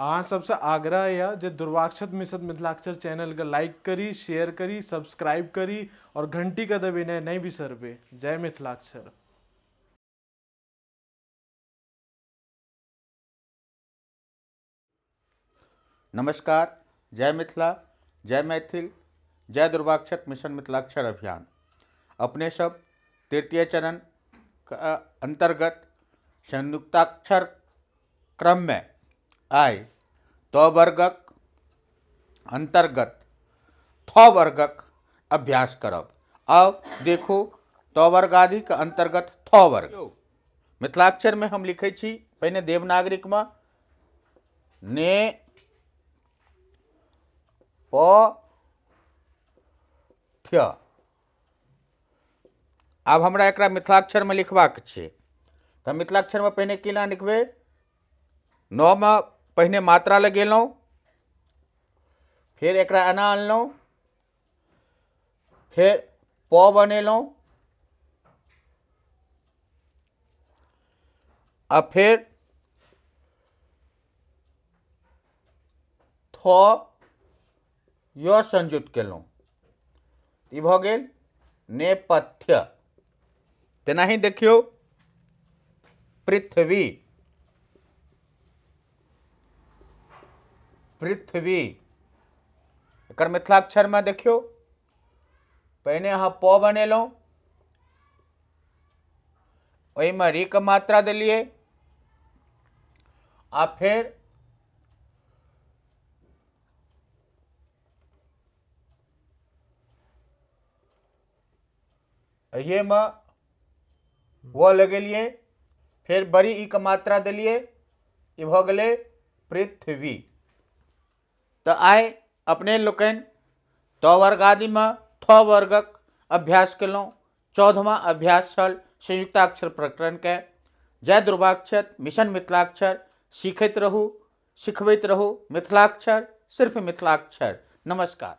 अहाँ सबसँ आग्रह यऽ जे दुर्वाक्षत मिश्र मिथिलाक्षर चैनलके लाइक करी, शेयर करी, सब्सक्राइब करी और घंटीके दबेनाइ नहि बिसरबै। जय मिथिलाक्षर। नमस्कार, जय मिथिला, जय मैथिल, जय दुर्वाक्षत मिशन मिथिलाक्षर अभियान। अपने सब तृतीय चरण अंतर्गत संयुक्ताक्षर क्रम में आइ त वर्गक अंतर्गत थ वर्गक अभ्यास करब। आउ देखू त वर्गादि के अंतर्गत थ वर्ग। मिथिलाक्षर में हम लिखै छी पहिने देवनागरिक में ने प थ्य। आब हमरा एकरा मिथिलाक्षर में लिखबाक छै तऽ मिथिलाक्षर में पहिने केना लिखबै? नौ में पहिने मात्रा लगेलहुँ, फेर एकरा एना अनलहुँ, फेर प बनेलहुँ आ फेर थ य संयुक्त केलहुँ। ई भऽ गेल नेपथ्य। तेनाही देखियौ पृथ्वी, पृथ्वी एकर मिथिलाक्षरमे देखियौ पहिने अहाँ प बनेलहुँ, ओहिमे ऋ के मात्रा देलियै आ फेर एहिमे व लगेलियै, फेर बड़ी ई के मात्रा देलियै, ई भऽ गेलै पृथ्वी। तऽ आइ अपने लोकनि त वर्गादिमे थ वर्गक अभ्यास केलहुँ। 14वां अभ्यास छल संयुक्ताक्षर प्रकरणके। जय दुर्वाक्षर मिशन मिथिलाक्षर। सीखैत रहू, सिखबैत रहू मिथिलाक्षर, सिर्फ मिथिलाक्षर। नमस्कार।